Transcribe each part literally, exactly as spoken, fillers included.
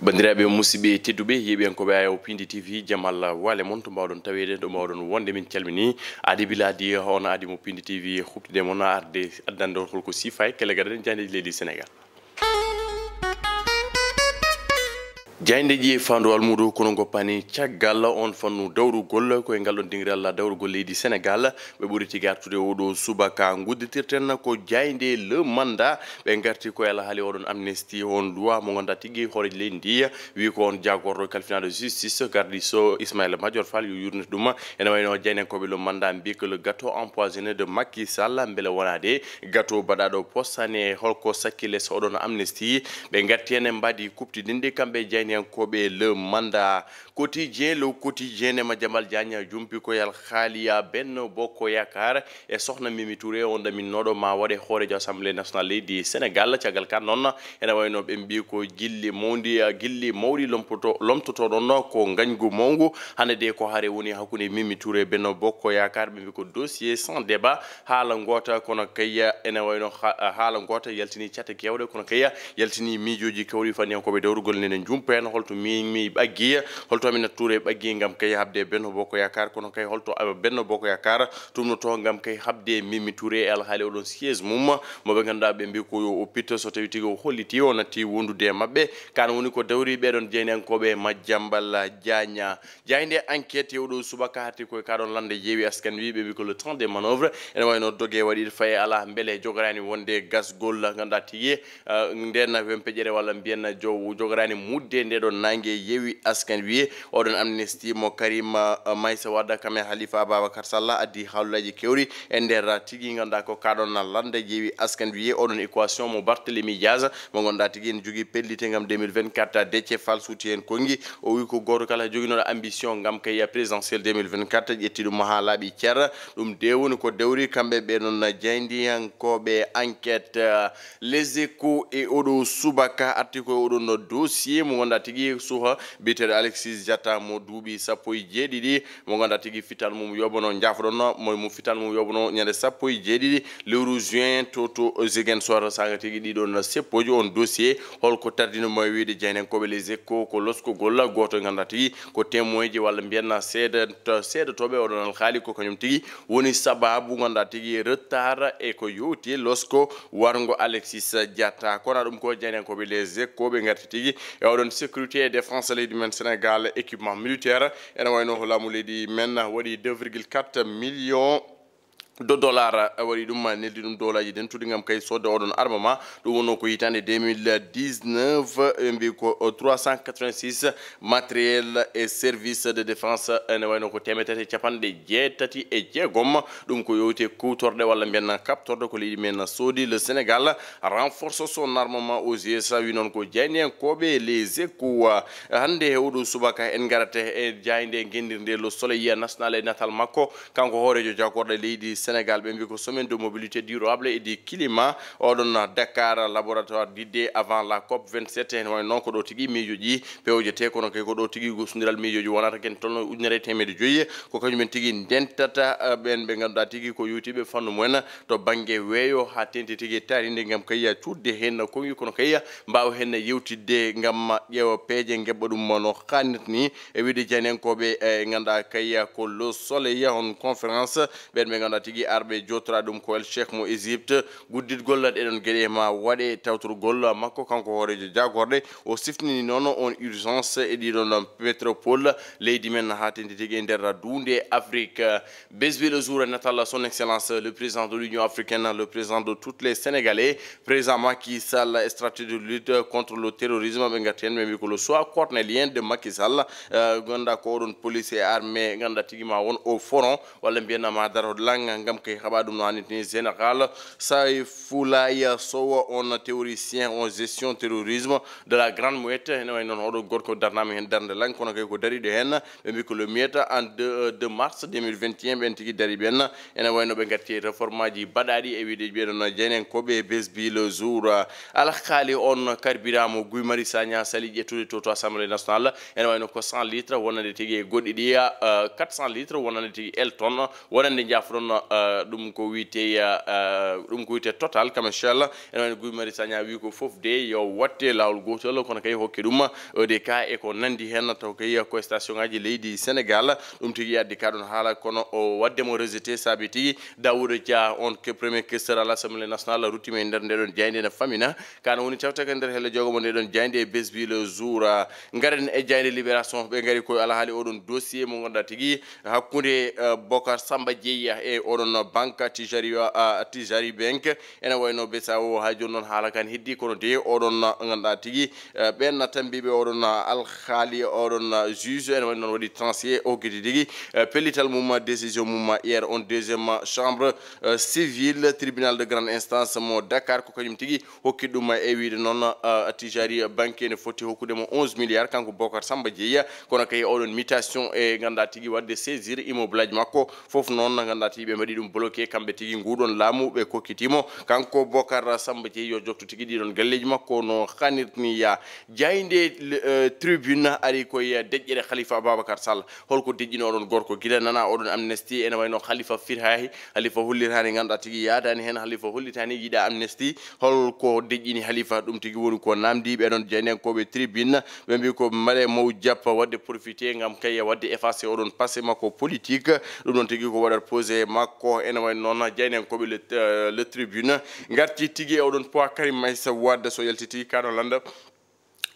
Banndiraaɓe, musidɓe tedduɓe, yeeɓiyankooɓe Ayaw Pindi T V, jam Allah waale mon to mbaawɗon taweede, ɗo mbaawɗon wonde. Min calminii Adi Biladi, on Adi mo Pindi T V, huɓtide mon arde addande on holko siifa e kelle gaɗa ɗen jaayndeeji leydi Senegaal. Jaayndeeji e faandu almuudo kono ngoppani caggal on fannu dawrugol ko e ngal ɗon dingiral dawrugol leydi Senegaal. Ɓe ɓuri tigi artude oɗo subaka. Ngudditirten ko jaaynde Le Mandat. Ɓe ngarti ko e alhaali oɗon amnesty, on loi mo ngannduɗaa tigi hooreejo leydi ndi wi ko on jaagorɗo kalfinaaɗo justice, gardiiɗo Ismaïla Madior Fall, yo yurmite ɗum. Ene wayno jaayndiyankooɓe Le Mandat mbi ko le gâteau empoisonné de Macky Sall, mbele wonaade gâteau baɗaaɗo posane, holko sakki les oɗon amnesty? Ɓe ngarti heen, ɓe mbaadi kuɓtidinɗe kamɓe jaayndiyankooɓe Le Mandat. Quotidien, Le Quotidien, e Madiambal Diagne jumpi ko e alhaali Benno Bokk Yaakaar e sohna Mimi Touré, on ɗaminnooɗo ma waɗe hooreejo Assemblée nationale leydi Senegaal. Caggal kan noon, ene wayno ɓe mbi ko gilli mawndi, gilli mawɗi lompoto-, lomtotoɗon ko ngañgu mawngu. Hannde de ko hare woni hakkunde Mimi Touré, Benno Bokk Yaakaar, ɓe mbi ko dossier sans débat. Haala ngoota kono kay ene wayno ha-, haala ngoota yaltini cate keewɗe kono kay yaltini miijooji kewɗi fanniyankooɓe dawrugol. Nene njumpa heen holto mi, mi ɓaggi, holto Aminata Touré ɓaggi ngam kay haɓde Benno Bokk Yaakaar, kono kay holto, ah, Benno Bokk Yaakaar tumnoto ngam kay haɓde Mimi Touré e alhaali oɗon siège mum mo ɓe ngannduɗaa ɓe mbi ko yo o pitto so tawi tigi o holliti o natti wondude e maɓɓe. Kan woni ko dawri ɓeɗon jeynankooɓe Madiambal Diagne. Jaaynde Enquête e oɗo subaka hatti koye kaɗon lande Yewwi Askan Wi, ɓe mbi ko le temps des manœuvres. Ene wayno doge waɗiɗo faye ala, mbele jogoraani wonde gasgol, ngannduɗaa tigi, eh, nden wempeƴere walla mbiyen jow jogoraani mudde nde ɗon naange Yewwi Askan Wi. Oɗon amnesty mo Karim, eh, Meïssa Wade kam e Khalifa Ababacar Sall addi haalullaaji kewɗi e nder tigi ngannduɗaa ko kaɗon lande Yewwi Askan Wi. Oɗon équation mo Barthélémy Diaz mo ngannduɗaa tigi ene jogii pellite ngam deux mille vingt-quatre, Déthié Fall suuti heen konngi. O wi ko gooto kala joginooɗo ambition ngam kay présidentielle deux mille vingt-quatre, ƴetti ɗum haa laaɓi cer. Ɗum de woni ko dawri kamɓe ɓe noon jaayndiyankooɓe Enquête, eh, Les Échos e oɗo subaka arti ko e oɗon dossier mo ngannduɗaa tigi suha biyeteeɗo Alexis Diatta mo duuɓi sappo e jeeɗiɗi, mo ngannduɗaa tigi fital mum yoɓano, njaafoɗon mo, mo fital mum yoɓano ñande sappo e jeeɗiɗi lewru juin to, to Ziguinchor. Saanga tigi ɗiɗon seppooji, on dossier, holko tardino mo e wiyde jeynankooɓe Les Échos ko loskogol gooto ngannduɗaa tigi ko témoinji walla mbiyen seedo-, seedotooɓe oɗon alhaali ko kañum tigi woni sababu ngannduɗaa tigi retard e ko yowti losko warngo Alexis Diatta. Kono ɗum ko jeynankooɓe Les Échos ɓe ngarti tigi e oɗon sécurité et défense leydi men Sénégal, équipement militaire. Ene wayno ko laamu leydi men waɗi deux virgule quatre millions de dollars, waɗi ɗum, neldi ɗum dowlaaji dentuɗi ngam kay sodde oɗon armement. Ɗum wonno ko hitaande deux mille dix-neuf, ɓe mbi ko trois cent quatre-vingt-six matériel et service de défense, ene wayno ko teemedere e capanɗe jeetati e jeegom. Ɗum ko yowte kuwtorɗe walla mbiyen kaɓtorɗe ko leydi men soodi. Le Sénégal renforce son armement aux U S A, wi noon ko jeynankooɓe Les Échos. Hannde e oɗo subaka en ngarata e jaaynde ngenndirnde Le Soleil national e natal makko. Kanko hooreejo jaagorɗe leydi Sénégal, ɓe mbi ko semaine de mobilité durable et du climat. Oɗon Dakar, laboratoire d'idées avant la COP vingt-sept. Ene wayno ko ɗo tigi miijooji pewjete, kono kay ko ɗo tigi gosndiral miijooji wonata ken tolno ujunere e teemedde joyi. Ko kañum en tigi ndentata, eh, ɓen ɓe ngannduɗaa tigi ko yowtiiɓe fannu mumen to bannge weeyo, haa teŋti tigi taarinde ngam kay cuuɗde heen konngi, kono kay mbaawa heen yewtidde ngam ƴeewa peeje ngeɓɓa ɗum no haanirta ni. E wiyde jeynankooɓe, e ngannduɗaa kay ko Le Soleil, on conférence, ɓen ɓe ngannduɗaa tigi arɓe jootora ɗum ko El Cheikh mo Égypte. Gudditgol ɗeɗon geɗe ma waɗe tawtorgol makko, kanko hooreejo jaagorɗe. O sifnini noon on urgence e ɗiɗon métropole leydi men, haa teŋti tigi e nder duunde Afrique. Besbi le jour, natal son excellence le président de l'Union africaine, le président de toutes les Sénégalais, président Macky Sall, stratégie de lutte contre le terrorisme. Ɓe ngarti heen, ɓe mbi ko le choix cornélien de Macky Sall. Eh, ngannduɗaa ko oɗon police et armée, ngannduɗaa tigi ma won au front, walla mbiyen ma daro langa ngam kay haɓa ɗum no haanirta ni. Général Saïfoulaye Sow, on théoricien en gestion terrorisme de la Grande Mouette, ene wayi noon oɗo gorko darnama heen darnde langa, kono kay ko dariɗo heen. Ɓe mbi ko le Miette en deux, deux mars deux mille vingt et un, ɓen tigi dari ɓen. Ene wayno ɓe ngarti e réforme aji baɗaɗi e wiyde ɓeɗon jeynankooɓe Besbi le jour. Alhaali on carburant mo Guy Marius Sagna sali ƴettude to, to Assemblée nationale. Ene wayno ko cent litres wonande tigi e goɗɗi ɗi, eh, quatre cents litres wonande tigi Elton, wonande jaafoɗon, eh, Ah, ɗum ko wiyetee, ah, ɗum ko wiyetee Total commercial. Ene wayno Guy Marius Sagna wi ko fof de yo watte laawol gootol, kono kay hokke ɗum, ah, O D K e ko nanndi heen, taw kay ko station ngaji leydi Sénégal. Ɗum tigi addi ka ɗon haala, kono o waɗde mo rejeté saabi tigi Daouda Dia, on ke premier questeur à l'Assemblée nationale, ruttima e nder nde ɗon jaaynde ene famina. Kan woni tawteke nder helle jogo mo nde ɗon jaaynde e Besbi le jour. Ah, ngaren e jaaynde Libération, ɓe ngari ko alhaali oɗon dossier mo ngannduɗaa tigi hakkunde, eh, Bocar Samba Dieye e oɗon banque Tijari, ah, Tijari Bank. Ene wayno B C E A O haa jooni noon haala kan heddi, kono de oɗon, ah, ngannduɗaa tigi, eh, ɓeen tambiiɓe oɗon, ah, alhaali oɗon, ah, juge, ene wayno noon waɗi transféré, hokkiti tigi, eh, pellital mum, décision mum hier on deuxième chambre, eh, civile tribunal de grande instance mo Dakar, ko kañum tigi hokki ɗum e wiyde noon, ah, Tijari Bank ene foti hokkude mo onze milliards, kanko Bocar Samba Dieye. Kono kay oɗon mutation e ngannduɗaa tigi waɗde saisir immeuble aji makko fof noon, ngannduɗaa tigi ɓe mbaɗi ɗum bloqué kamɓe tigi nguɗon laamu ɓe kokkitimo. Kanko Bocar Samba Dieye yo jokto tigi ɗiɗon galleji makko no hanirta ni ya. Jaaynde, eh, tribune ari koye deƴƴere Khalifa Ababacar Sall. Holko deƴƴino oɗon gorko? Gila nana oɗon amnesty, ene wayno Khalifa firhahi, Khalifa hollirani ngannduɗaa tigi yaadani heen, Khalifa hollitani yiɗa amnesty. Holko deƴƴini Khalifa? Ɗum tigi woni ko namdi ɓeɗon jaayndiyankooɓe tribune. Ɓe mbi ko mbaɗe maw jappa waɗde profité ngam kay waɗde effacé oɗon passé makko politique. Ɗum ɗon tigi ko waɗat posé makko. Ene wayno noon jaayndiyankooɓe le, eh, le tribune ngarti tigi e oɗon poids Karim Meïssa Wade so yaltiti kaɗon lannda.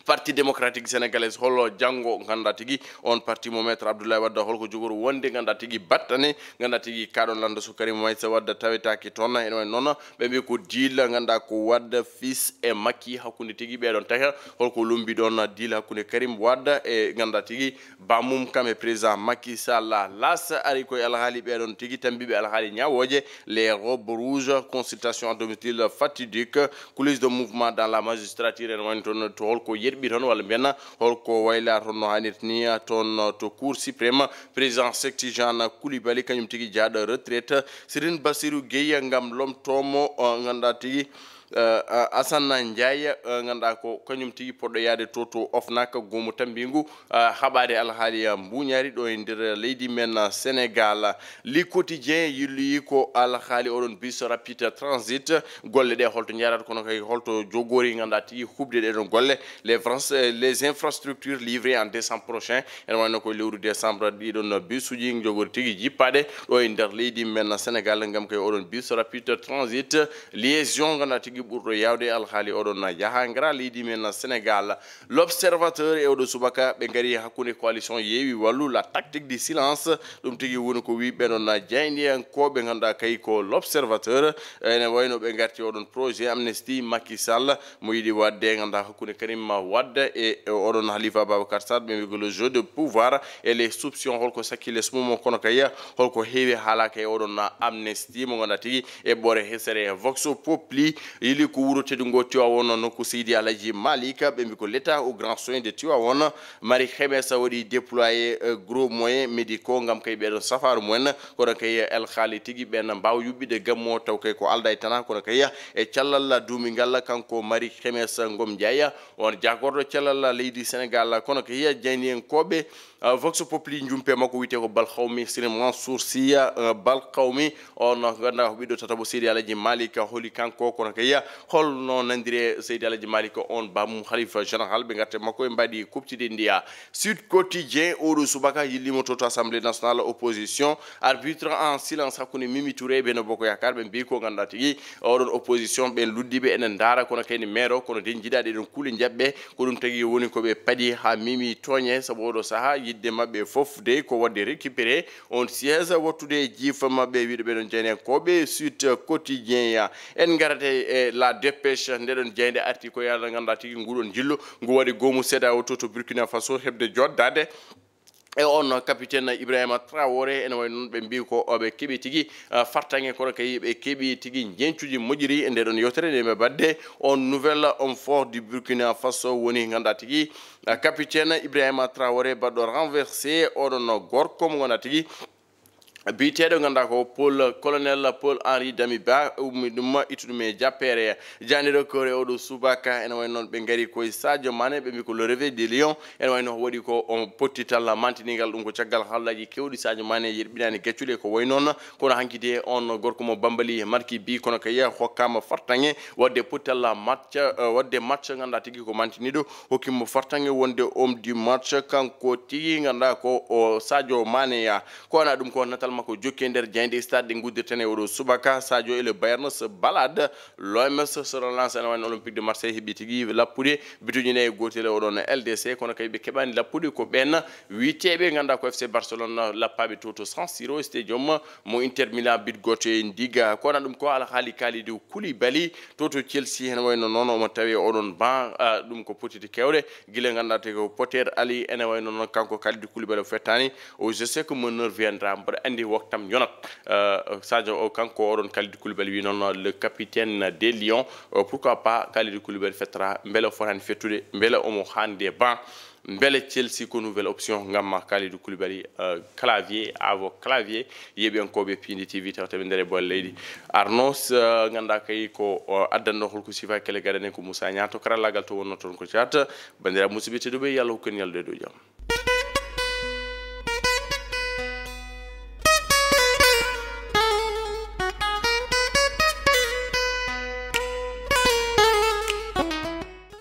Parti démocratique sénégalais, holo janngo ngannduɗaa tigi on parti mo Maître Abdoulaye Wade, holko jogori wonde ngannduɗaa tigi battane, ngannduɗaa tigi kaɗon lannda so Karim Meïssa Wade tawetaake toon? Ene wayno noon ɓe mbi ko deal ngannduɗaa ko Wade fils e Macky, hakkunde tigi ɓeɗon taha, holko lumbi ɗon deal hakkunde Karim Wade e ngannduɗaa tigi bamum kam e président Macky Sall. Las ari koye alhaali ɓeɗon tigi tambiiɓe alhaali ñaawooje, les robes rouges, consultation à domicile fatidique, coulisse de mouvement dans la magistrature, ene wayno toon to holko yerɓi toon, walla mbiyen holko wayla toon no hannirta ni, toon to Cour suprême, président Cheikh Tidiane Koulibaly, kañum tigi jaaɗo retraite, Serigne Bassirou Gueye ngam lomtomo, eh, ngannduɗaa tigi, eh, eh, Assane Ndiaye, eh, ngannduɗaa ko kañum tigi poɗɗo yaade to, to OFNAC, goomu tambiingu, ah, haɓaade alhaali, ah, mbuuñaari ɗo e nder leydi men, ah, Sénégal. Le Quotidien yilloyi ko alhaali oɗon bus rapide transit. Golle ɗe holto njarat, kono kay holto jogori ngannduɗaa tigi huɓde ɗe ɗon golle? Les France, eh, les infrastructures livrées en décembre prochain. Ene wayno ko lewru décembre ɗiɗon bus uji jogori tigi jippaade ɗo e nder leydi men Sénégal ngam kay oɗon bus rapide transit. Liaison ngannduɗaa tigi ɓurɗo yaawde alhaali oɗon yaha ngara leydi men Sénégal. L'Observateur e oɗo subaka ɓe ngari hakkunde coalition Yewwi Wallu, la tactique du silence. Ɗum tigi woni ko wi ɓeɗon jaayndiyankooɓe ngannduɗaa kay ko L'Observateur. Ene wayno ɓe ngarti oɗon projet amnesty Macky Sall mo yiɗi waɗde ngannduɗaa hakkunde Karim Wade e, e oɗon Khalifa Ababacar Sall, ɓe mbi ko le jeu de pouvoir et les soupçons, holko sakki les mum, kono kay holko heewi haalaka e oɗon amnesty mo ngannduɗaa tigi eɓɓoore hesere. Vox Populi yili ko wuro tedungo Tiwawon, nokku Seydi Alaji Malik, ɓe mbi ko l'État au grand soin de Tiwawon. Marie Khemesse waɗi déployé, euh, gros moyens médicaux ngam kay ɓeɗon safaaru mumen, kono kay alhaali tigi ɓen mbaawa yuɓɓide gammo taw kay ko aldaa e tana, kono kay e cellal duumingal. Kanko Marie Khemesse Ngom Ndiaye, on jaagorɗo cellal leydi Sénégal, kono kay jaayndiyankooɓe, ah, Vox Populi, njumpe makko wiyetee ko Bal Qawmi, Serigne Mansour Sy, ah, Bal Qawmi, on ngannduɗaa ko ɓiɗɗo tataɓo Seydi Alaji Malik, holi kanko, kono kay holno nanndire Seydi Alaji Malik on bamum Khalifa Général? Ɓe ngarte makko ɓe mbaɗi kuɓtide ndiya. Sud Quotidien oɗo subaka yillimo to, to Assemblée nationale, opposition arbitre en silence hakkunde Mimi Touré e Benno Bokk Yaakaar. Ɓe mbi ko ngannduɗaa tigi oɗon opposition ɓen luddiɓe ene ndaara, kono kay ne meero, kono de jiidaade ɗon kuule jaɓɓe. Ko ɗum tagi woni ko ɓe paɗi haa Mimi tooñe, sabu oɗo sahaa yiɗde maɓɓe fof de ko waɗde récupéré on siège, wattude e jiifa maɓɓe, wiɗo ɓeɗon jaayndiyankooɓe Sud Quotidien ya. En ngarate e La Dépêche, ndeɗon jaaynde arti ko yaada ngannduɗaa tigi nguɗon jillu ngu waɗi goomu CEDEAO to, to Burkina Faso heɓde joɗdaade e on capitaine Ibrahima Traoré. Ene wayi noon ɓe mbi ko oɓe keɓi tigi, ah, fartaŋŋe, kono kay ɓe keɓi tigi njeñcuuji moƴƴiri e ndeɗon yewtere nde ɓe mbaɗde. On nouvel homme fort du Burkina Faso woni ngannduɗaa tigi, ah, capitaine Ibrahima Traoré, baɗɗo renversé oɗon gorko mo ngannduɗaa tigi biyeteeɗo ngannduɗaa ko Paul, colonel Paul Henri Damiba, ummi ɗum, ittu ɗum e jappeere. Jaaynde Record e oɗo subaka, ene wayi noon ɓe ngari koye Sadio Mané, ɓe mbi ko le réveil des lions, ene wayi no waɗi ko on pottital mantinigal, ɗum ko caggal hallaaji kewɗi Sadio Mané yerɓinaani gaccuɗe ko wayi noon, kono hanki de on gorko mo Bambali marki bi, kono kay hokkaama fartaŋŋe waɗde pottital match, eh, waɗde match ngannduɗaa tigi ko mantiniiɗo, hokkimo fartaŋŋe wonde homme du match, kanko tigi ngannduɗaa ko o Sadio Mané ya. Ko wona ɗum ko natal makko jokki e nder jaaynde Stade ɗe nguddirten e oɗo subaka. Sadio e le Bayern se balade, l'O M S se relance, ene wayno Olympique de Marseille heɓi tigi lappude bituji nayi e gotel e oɗon L D C, kono kay ɓe keɓani lappude ko ɓen wiyeteeɓe ngannduɗaa ko F C Barcelone lappaaɓe to to San Siro Stadium mo Inter Milan bit gooto e ndiga. Ko wona ɗum ko alhaali Kalidou Koulibaly to to Chelsea, hene wayno noon omo tawi oɗon ban, ah, ɗum ko potiti kewɗe. Gila ngannduɗaa te ko Potter Ali, ene wayno noon kanko Kalidou Koulibaly o fettaani. O, je sais que mon heure viendra, mboɗo anndi waktam yonat. Euh, Sadio o, kanko oɗon Kalidou Koulibaly wi noon le capitaine des Lions, euh, pourquoi pas Kalidou Koulibaly fettata, mbele o fotani fettude, mbele omo haandi e ban, mbele Chelsea ko nouvelle option ngam ma Kalidou Koulibaly, euh, clavier, avo clavier, yeeɓiyankooɓe P N D T V tawte ɓe nder e boole leydi. Arnaud, euh, ngannduɗaa kay ko, euh, addanɗo holko sifa kele gaɗane ko Moussa Niang to karallaagal to wonno toon ko Thiat. Banndiraaɓe musidɓe tedduɓe, yo Allah hokku en ñallude e dow jam.